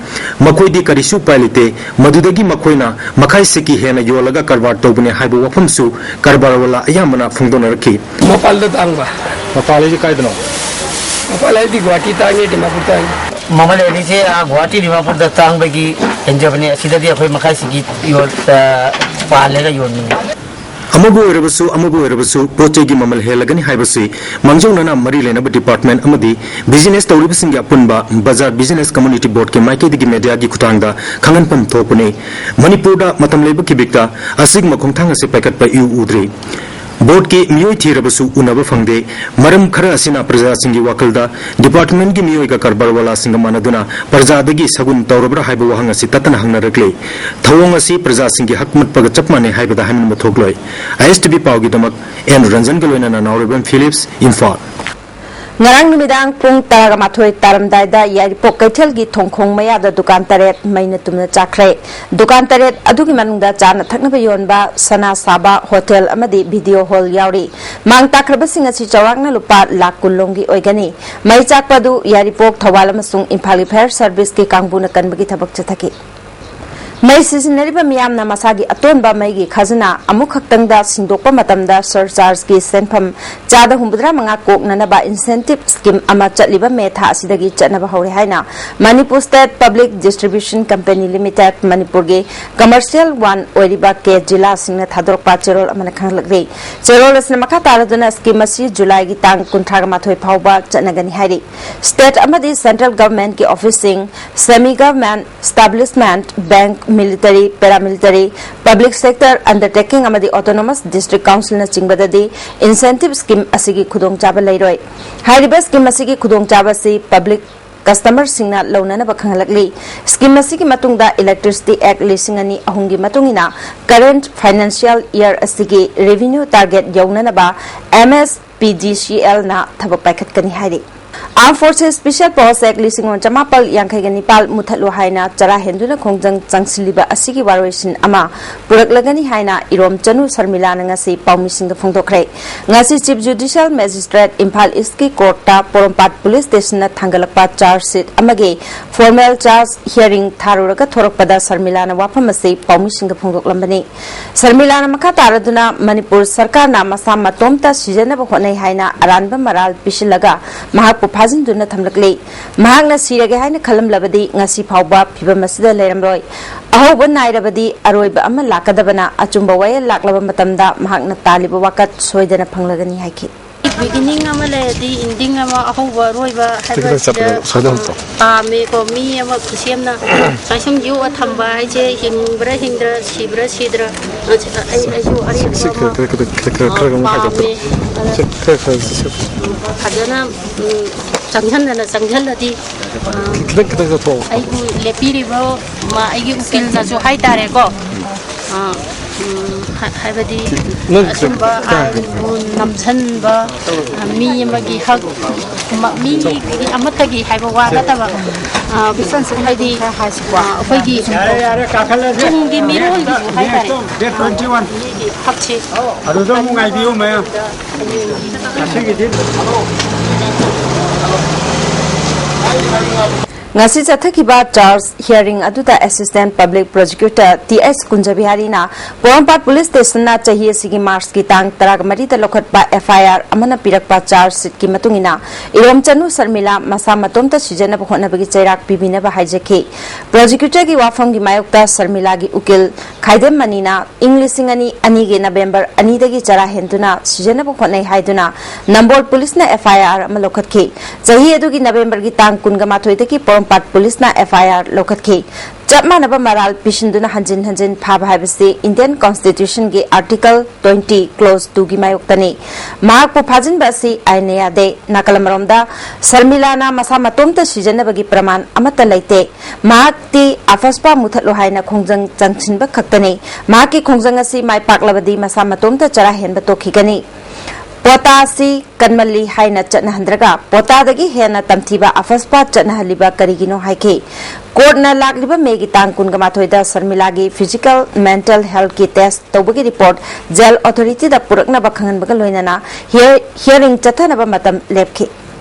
ꯃꯈꯣꯏꯗꯤ ꯀꯔꯤꯁꯨ ꯎꯄꯥꯏ ꯂꯩꯇꯦ꯫ ꯃꯗꯨꯗꯒꯤ ꯃꯈꯣꯏꯅ ꯃꯈꯥꯏ ꯁꯦꯛꯀꯤ ꯍꯦꯟꯅ ꯌꯣꯜꯂꯒ ꯀꯔꯕꯥꯔ ꯇꯧꯕꯅꯤ ꯍꯥꯏꯕ ꯋꯥꯐꯝꯁꯨ ꯀꯔꯕꯥꯔ ꯋꯥꯂꯥ ꯑꯌꯥꯝꯕꯅ ꯐꯣꯡꯗꯣꯛꯅꯔꯛꯈꯤ꯫ ꯃꯄꯥꯜꯗ ꯇꯥꯡꯕ꯫ ꯃꯄꯥꯜ ꯍꯥꯏꯁꯦ ꯀꯥꯏꯗꯅꯣ? ꯃꯄꯥꯜ ꯍꯥꯏꯗꯤ ꯒꯨꯋꯥꯍꯥꯇꯤ ꯇꯥꯡꯉꯦ, ꯗꯤꯃꯥꯄꯨꯔ ꯇꯥꯡꯉꯦ꯫ ꯃꯃꯜ ꯍꯦꯜꯂꯤꯁꯦ, ꯑꯥ, ꯒꯨꯋꯥꯍꯥꯇꯤ ꯗꯤꯃꯥꯄꯨꯔꯗ ꯇꯥꯡꯕꯒꯤ ꯍꯦꯟꯖꯕꯅꯦ, ꯑꯁꯤꯗꯗꯤ ꯑꯩꯈꯣꯏ ꯃꯈꯥꯏꯁꯤꯒꯤ ꯌꯣꯜ-, ꯑ, ꯄꯥꯜꯂꯒ ꯌꯣꯟꯕꯅꯤ꯫ ꯑꯃꯕꯨ ꯑꯣꯏꯔꯕꯁꯨ, ꯑꯃꯕꯨ ꯑꯣꯏꯔꯕꯁꯨ, ꯄꯣꯠ ꯆꯩꯒꯤ ꯃꯃꯜ ꯍꯦꯜꯂꯒꯅꯤ ꯍꯥꯏꯕꯁꯤ ꯃꯥꯡꯖꯧꯅꯅ ꯃꯔꯤ ꯂꯩꯅꯕ department ꯑꯃꯗꯤ business ꯇꯧꯔꯤꯕꯁꯤꯡꯒꯤ ꯑꯄꯨꯟꯕ ꯕꯖꯥꯔ Business Community Boardꯀꯤ ꯃꯥꯏꯀꯩꯗꯒꯤ mediaꯒꯤ ꯈꯨꯠꯊꯥꯡꯗ ꯈꯪꯍꯟꯐꯝ ꯊꯣꯛꯄꯅꯤ꯫ ꯃꯅꯤꯄꯨꯔꯗ ꯃꯇꯝ ꯂꯩꯕ ꯈꯤꯕꯤꯛꯇ ꯑꯁꯤꯒꯨꯝꯕ ꯈꯣꯡꯊꯥꯡ ꯑꯁꯤ ꯄꯥꯏꯈꯠꯄ ꯏꯎ ꯎꯗ꯭ꯔꯤ꯫ Boardꯀꯤ ꯃꯤꯑꯣꯏ ꯊꯤꯔꯕꯁꯨ ꯎꯅꯕ ꯐꯪꯗꯦ꯫ ꯃꯔꯝ ꯈꯔ ꯑꯁꯤꯅ ꯄ꯭ꯔꯖꯥꯁꯤꯡꯒꯤ ꯋꯥꯈꯜꯗ departmentꯀꯤ ꯃꯤꯑꯣꯏꯒ ꯀꯔꯕꯥꯔꯋꯥꯂꯥꯁꯤꯡꯒ ꯃꯥꯟꯅꯗꯨꯅ ꯄ꯭ꯔꯖꯥꯗꯒꯤ ꯁꯒꯨꯟ ꯇꯧꯔꯕ꯭ꯔꯥ ꯍꯥꯏꯕ ꯋꯥꯍꯪ ꯑꯁꯤ ꯇꯠꯇꯅ ꯍꯪꯅꯔꯛꯂꯤ꯫ ꯊꯧꯑꯣꯡ ꯑꯁꯤ ꯄ꯭ꯔꯖꯥꯁꯤꯡꯒꯤ ꯍꯛ ꯃꯠꯄꯒ ꯆꯞ ꯃꯥꯟꯅꯩ ꯍꯥꯏꯕꯗ ꯍꯥꯏꯃꯟꯕ ꯊꯣꯛꯂꯣꯏ꯫ ISTV ꯄꯥꯎꯒꯤꯗꯃꯛ ꯑꯦꯟ ꯔꯟꯖꯟꯒ ꯂꯣꯏꯅꯅ ꯅꯥꯎꯔꯦꯝꯕꯝ ꯐꯤꯂꯤꯞꯁ, ꯏꯝꯐꯥꯜ꯫ ꯉꯔꯥꯡ ꯅꯨꯃꯤꯗꯥꯡ ꯄꯨꯡ ꯇꯔꯥꯃꯥꯊꯣꯏ ꯇꯥꯔꯝꯗꯥꯏꯗ ꯌꯥꯏꯔꯤꯄꯣꯛ ꯀꯩꯊꯦꯜꯒꯤ ꯊꯣꯡꯈꯣꯡ ꯃꯌꯥꯗ ꯗꯨꯀꯥꯟ ꯇꯔꯦꯠ ꯃꯩꯅ ꯇꯨꯝꯅ ꯆꯥꯛꯈ꯭ꯔꯦ꯫ ꯗꯨꯀꯥꯟ ꯇꯔꯦꯠ ꯑꯗꯨꯒꯤ ꯃꯅꯨꯡꯗ ꯆꯥꯅ ꯊꯛꯅꯕ ꯌꯣꯟꯕ, ꯁꯅꯥ ꯁꯥꯕ, ꯍꯣꯇꯦꯜ ꯑꯃꯗꯤ video hall ꯌꯥꯎꯔꯤ꯫ ꯃꯥꯡ ꯇꯥꯛꯈ꯭ꯔꯕꯁꯤꯡ ꯑꯁꯤ ꯆꯥꯎꯔꯥꯛꯅ ꯂꯨꯄꯥ ꯂꯥꯈ ꯀꯨꯟ ꯂꯣꯝꯒꯤ ꯑꯣꯏꯒꯅꯤ꯫ ꯃꯩ ꯆꯥꯛꯄ ꯑꯗꯨ ꯌꯥꯏꯔꯤꯄꯣꯛ, ꯊꯧꯕꯥꯜ ꯑꯃꯁꯨꯡ ꯏꯝꯐꯥꯜꯒꯤ fire serviceꯀꯤ ꯀꯥꯡꯕꯨꯅ ꯀꯟꯕꯒꯤ ꯊꯕꯛ ꯆꯠꯊꯈꯤ꯫ ꯃꯩ ꯁꯤꯖꯤꯟꯅꯔꯤꯕ ꯃꯤꯌꯥꯝꯅ ꯃꯁꯥꯒꯤ ꯑꯇꯣꯟꯕ ꯃꯩꯒꯤ ꯈꯖꯅꯥ ꯑꯃꯨꯛꯈꯛꯇꯪꯗ ꯁꯤꯟꯗꯣꯛꯄ ꯃꯇꯝꯗ surchargeꯀꯤ ꯁꯦꯟꯐꯝ ꯆꯥꯗ ꯍꯨꯝꯐꯨꯇꯔꯥ ꯃꯉꯥ ꯀꯣꯛꯅꯅꯕ incentive scheme ꯑꯃ ꯆꯠꯂꯤꯕ ꯃꯦ ꯊꯥ ꯑꯁꯤꯗꯒꯤ ꯆꯠꯅꯕ ꯍꯧꯔꯦ ꯍꯥꯏꯅ Manipur State Public Distribution Company Limited, ꯃꯅꯤꯄꯨꯔꯒꯤ commercial one ꯑꯣꯏꯔꯤꯕ ꯀꯦ ꯖꯤꯂꯥ ꯁꯤꯡꯅ ꯊꯥꯗꯣꯔꯛꯄ ꯆꯦꯔꯣꯜ ꯑꯃꯅ ꯈꯪꯍꯜꯂꯛꯂꯤ꯫ ꯆꯦꯔꯣꯜ ꯑꯁꯤꯅ ꯃꯈꯥ ꯇꯥꯔꯗꯨꯅ scheme ꯑꯁꯤ ꯖꯨꯂꯥꯏꯒꯤ ꯇꯥꯡ ꯀꯨꯟꯊ꯭ꯔꯥꯒ ꯃꯥꯊꯣꯏ ꯐꯥꯎꯕ ꯆꯠꯅꯒꯅꯤ ꯍꯥꯏꯔꯤ꯫ State ꯑꯃꯗꯤ central governmentꯀꯤ officeꯁꯤꯡ, semi government establishment, bank, military, paramilitary, public sector undertaking ꯑꯃꯗꯤ autonomous district councilꯅꯆꯤꯡꯕꯗꯗꯤ incentive scheme ꯑꯁꯤꯒꯤ ꯈꯨꯗꯣꯡꯆꯥꯕ ꯂꯩꯔꯣꯏ꯫ ꯍꯥꯏꯔꯤꯕ scheme ꯑꯁꯤꯒꯤ ꯈꯨꯗꯣꯡꯆꯥꯕ ꯑꯁꯤ public customerꯁꯤꯡꯅ ꯂꯧꯅꯅꯕ ꯈꯪꯍꯜꯂꯛꯂꯤ꯫ Scheme ꯑꯁꯤꯒꯤ ꯃꯇꯨꯡꯗ Electricity Act ꯂꯤꯁꯤꯡ ꯑꯅꯤ ꯑꯍꯨꯝꯒꯤ ꯃꯇꯨꯡ ꯏꯟꯅ current financial year ꯑꯁꯤꯒꯤ revenue target ꯌꯧꯅꯅꯕ MSPDCLꯅ ꯊꯕꯛ ꯄꯥꯏꯈꯠꯀꯅꯤ ꯍꯥꯏꯔꯤ꯫ Armed Forces Special Powers Act ꯂꯤꯁꯤꯡ ꯑꯃ ꯆꯃꯥꯄꯜ ꯌꯥꯡꯈꯩꯒ ꯅꯤꯄꯥꯜ ꯃꯨꯊꯠꯂꯨ ꯍꯥꯏꯅ ꯆꯔꯥ ꯍꯦꯟꯗꯨꯅ ꯈꯣꯡꯖꯪ ꯆꯪꯁꯤꯜꯂꯤꯕ ꯑꯁꯤꯒꯤ ꯋꯥꯔꯣꯏꯁꯤꯟ ꯑꯃ ꯄꯨꯔꯛꯂꯒꯅꯤ ꯍꯥꯏꯅ ꯏꯔꯣꯝ ꯆꯅꯨ ꯁꯔꯃꯤꯂꯥꯅ ꯉꯁꯤ ꯄꯥꯎꯃꯤꯁꯤꯡꯗ ꯐꯣꯡꯗꯣꯛꯈ꯭ꯔꯦ꯫ ꯉꯁꯤ Chief Judicial Magistrate ꯏꯝꯐꯥꯜ Eastꯀꯤ courtꯇ ꯄꯣꯔꯣꯝꯄꯥꯠ police stationꯅ ꯊꯥꯡꯒꯠꯂꯛꯄ charge sheet ꯑꯃꯒꯤ formal charge hearing ꯊꯥꯔꯨꯔꯒ ꯊꯣꯔꯛꯄꯗ ꯁꯔꯃꯤꯂꯥꯅ ꯋꯥꯐꯝ ꯑꯁꯤ ꯄꯥꯎꯃꯤꯁꯤꯡꯗ ꯐꯣꯡꯗꯣꯛꯂꯝꯕꯅꯤ꯫ ꯁꯔꯃꯤꯂꯥꯅ ꯃꯈꯥ ꯇꯥꯔꯗꯨꯅ ꯃꯅꯤꯄꯨꯔ ꯁꯔꯀꯥꯔꯅ ꯃꯁꯥ ꯃꯇꯣꯝꯇ ꯁꯤꯖꯅꯕ ꯍꯣꯠꯅꯩ ꯍꯥꯏꯅ ꯑꯔꯥꯟꯕ ꯃꯔꯥꯜ ꯄꯤꯁꯤꯜꯂꯒ ꯃꯍꯥꯛꯄꯨ ꯐꯥꯖꯤꯟꯗꯨꯅ ꯊꯝꯂꯛꯂꯤ꯫ ꯃꯍꯥꯛꯅ ꯁꯤꯔꯒꯦ ꯍꯥꯏꯅ ꯈꯜꯂꯝꯂꯕꯗꯤ ꯉꯁꯤ ꯐꯥꯎꯕ ꯐꯤꯕꯝ ꯑꯁꯤꯗ ꯂꯩꯔꯝꯂꯣꯏ꯫ ꯑꯍꯧꯕ ꯅꯥꯏꯔꯕꯗꯤ ꯑꯔꯣꯏꯕ ꯑꯃ ꯂꯥꯛꯀꯗꯕꯅ꯫ ꯑꯆꯨꯝꯕ ꯋꯥꯌꯦꯜ ꯂꯥꯛꯂꯕ ꯃꯇꯝꯗ ꯃꯍꯥꯛꯅ ꯇꯥꯜꯂꯤꯕ ꯋꯥꯀꯠ ꯁꯣꯏꯗꯅ ꯐꯪꯂꯒꯅꯤ ꯍꯥꯏꯈꯤ꯫ Beginning ꯑꯃ ꯂꯩꯔꯗꯤ ending ꯑꯃ, ꯑꯍꯧꯕ ꯑꯔꯣꯏꯕ ꯍꯥꯏꯕꯁꯤꯗ ꯄꯥꯝꯃꯦꯀꯣ꯫ ꯃꯤ ꯑꯃ ꯈꯨꯁꯦꯝꯅ ꯀꯥꯏꯁꯨꯝ ꯌꯣꯛꯑ ꯊꯝꯕ ꯍꯥꯏꯁꯦ ꯍꯤꯡꯕ꯭ꯔꯥ ꯍꯤꯡꯗ꯭ꯔꯥ, ꯁꯤꯕ꯭ꯔꯥ ꯁꯤꯗ꯭ꯔꯥ, ꯑꯩ, ꯑꯩꯁꯨ ꯑꯔꯦꯝꯕ ꯑꯃ ꯄꯥꯝꯃꯦ꯫ ꯑꯗꯨꯅ, ꯎꯝ, ꯆꯪꯁꯤꯟꯗꯅ ꯆꯪꯁꯤꯜꯂꯗꯤ, ꯑ, ꯈꯤꯇꯪ, ꯈꯤꯇꯪ ꯆꯠꯊꯣꯛꯑꯣ꯫ ꯑꯩꯕꯨ ꯂꯦꯞꯄꯤꯔꯤꯕ ꯃ-, ꯑꯩꯒꯤ ꯎꯀꯤꯜꯅꯁꯨ ꯍꯥꯏꯇꯥꯔꯦꯀꯣ꯫ ꯑ, ꯎꯝ, ꯍꯥ-, ꯍꯥꯏꯕꯗꯤ ꯅꯪ ꯑꯆꯨꯝꯕ ꯀꯥꯏ ꯑꯥꯏꯟꯕꯨ ꯅꯝꯁꯤꯟꯕ, ꯑ, ꯃꯤ ꯑꯃꯒꯤ ꯍꯛ, ꯃ-, ꯃꯤ ꯑꯃꯠꯇꯒꯤ ꯍꯥꯏꯕ ꯋꯥ ꯅꯠꯇꯕ, ꯑ, ꯍꯥꯏꯗꯤ, ꯑ, ꯑꯩꯈꯣꯏꯒꯤ ꯌꯥꯔꯦ, ꯌꯥꯔꯦ, ꯀꯥꯈꯠꯂꯁꯦ꯫ ꯇꯨꯡꯒꯤ ꯃꯤꯔꯣꯜꯒꯤꯁꯨ ꯍꯥꯏꯇꯥꯔꯦ꯫ Date twenty one꯫ ꯃꯤꯒꯤ ꯍꯛꯁꯦ ꯑꯗꯨꯗ ꯑꯃꯨꯛ ꯉꯥꯏꯕꯤꯌꯨ, ꯃꯌꯥꯝ꯫ ꯉꯁꯤꯒꯤꯗꯤ ꯉꯁꯤ ꯆꯠꯊꯈꯤꯕ charge hearing ꯑꯗꯨꯗ Assistant Public Prosecutor T H ꯀꯨꯟꯖꯕꯤꯍꯥꯔꯤꯅ ꯄꯣꯔꯣꯝꯄꯥꯠ ꯄꯨꯂꯤꯁ ꯁ꯭ꯇꯦꯁꯟꯅ ꯆꯍꯤ ꯑꯁꯤꯒꯤ ꯃꯥꯔꯆꯀꯤ ꯇꯥꯡ ꯇꯔꯥꯃꯔꯤꯗ ꯂꯧꯈꯠꯄ ꯑꯦꯐ ꯑꯥꯏ ꯑꯥꯔ ꯑꯃꯅ ꯄꯤꯔꯛꯄ charge sheetꯀꯤ ꯃꯇꯨꯡ ꯏꯟꯅ ꯏꯔꯣꯝꯆꯅꯨ ꯁꯔꯃꯤꯂꯥ ꯃꯁꯥ ꯃꯇꯣꯝꯇ ꯁꯤꯖꯅꯕ ꯍꯣꯠꯅꯕꯒꯤ ꯆꯩꯔꯥꯛ ꯄꯤꯕꯤꯅꯕ ꯍꯥꯏꯖꯈꯤ꯫ Prosecutorꯒꯤ ꯋꯥꯐꯝꯒꯤ ꯃꯥꯌꯣꯛꯇ ꯁꯔꯃꯤꯂꯥꯒꯤ ꯎꯀꯤꯜ ꯈꯥꯏꯗꯦꯝ ꯃꯅꯤꯅ ꯏꯪ ꯂꯤꯁꯤꯡ ꯑꯅꯤ ꯑꯅꯤꯒꯤ ꯅꯕꯦꯝꯕꯔ ꯑꯅꯤꯗꯒꯤ ꯆꯔꯥ ꯍꯦꯟꯗꯨꯅ ꯁꯤꯖꯅꯕ ꯍꯣꯠꯅꯩ ꯍꯥꯏꯗꯨꯅ ꯅꯝꯕꯣꯜ ꯄꯨꯂꯤꯁꯅ ꯑꯦꯐ ꯑꯥꯏ ꯑꯥꯔ ꯑꯃ ꯂꯧꯈꯠꯈꯤ꯫ ꯆꯍꯤ ꯑꯗꯨꯒꯤ ꯅꯕꯦꯝꯕꯔꯒꯤ ꯇꯥꯡ ꯀꯨꯟꯒ ꯃꯥꯊꯣꯏꯗꯒꯤ ꯄꯣꯔꯣꯝꯄꯥꯠ ꯄꯨꯂꯤꯁꯅ ꯑꯦꯐ ꯑꯥꯏ ꯑꯥꯔ ꯂꯧꯈꯠꯈꯤ꯫ ꯆꯞ ꯃꯥꯟꯅꯕ ꯃꯔꯥꯜ ꯄꯤꯁꯤꯟꯗꯨꯅ ꯍꯟꯖꯤꯟ ꯍꯟꯖꯤꯟ ꯐꯥꯕ ꯍꯥꯏꯕꯁꯤ Indian Constitutionꯒꯤ Article twenty, Clause twoꯒꯤ ꯃꯥꯌꯣꯛꯇꯅꯤ꯫ ꯃꯍꯥꯛꯄꯨ ꯐꯥꯖꯤꯟꯕ ꯑꯁꯤ ꯑꯥꯏꯟꯅ ꯌꯥꯗꯦ꯫ ꯅꯥꯀꯜ ꯑꯃꯔꯣꯝꯗ, ꯁꯔꯃꯤꯂꯥꯅ ꯃꯁꯥ ꯃꯇꯣꯝꯇ ꯁꯤꯖꯅꯕꯒꯤ ꯄ꯭ꯔꯃꯥꯟ ꯑꯃꯠꯇ ꯂꯩꯇꯦ꯫ ꯃꯍꯥꯛꯇꯤ ꯑꯐꯁꯄꯥ ꯃꯨꯊꯠꯂꯨ ꯍꯥꯏꯅ ꯈꯣꯡꯖꯪ ꯆꯪꯁꯤꯟꯕ ꯈꯛꯇꯅꯤ꯫ ꯃꯍꯥꯛꯀꯤ ꯈꯣꯡꯖꯪ ꯑꯁꯤ ꯃꯥꯏ ꯄꯥꯛꯂꯕꯗꯤ ꯃꯁꯥ ꯃꯇꯣꯝꯇ ꯆꯔꯥ ꯍꯦꯟꯕ ꯇꯣꯛꯈꯤꯒꯅꯤ꯫ ꯄꯣꯇꯥ ꯑꯁꯤ ꯀꯟꯃꯜꯂꯤ ꯍꯥꯏꯅ ꯆꯠꯅꯍꯟꯗ꯭ꯔꯒ ꯄꯣꯇꯥꯗꯒꯤ ꯍꯦꯟꯅ ꯇꯝꯊꯤꯕ ꯑꯐꯁꯄꯥ ꯆꯠꯅꯍꯜꯂꯤꯕ ꯀꯔꯤꯒꯤꯅꯣ ꯍꯥꯏꯈꯤ꯫ Courtꯅ ꯂꯥꯛꯂꯤꯕ ꯃꯦꯒꯤ ꯇꯥꯡ ꯀꯨꯟꯒ ꯃꯥꯊꯣꯏꯗ ꯁꯔꯃꯤꯂꯥꯒꯤ physical mental healthꯀꯤ test ꯇꯧꯕꯒꯤ report jail authorityꯗ ꯄꯨꯔꯛꯅꯕ ꯈꯪꯍꯟꯕꯒ ꯂꯣꯏꯅꯅ hear-, hearing ꯆꯠꯊꯅꯕ ꯃꯇꯝ ꯂꯦꯞꯈꯤ꯫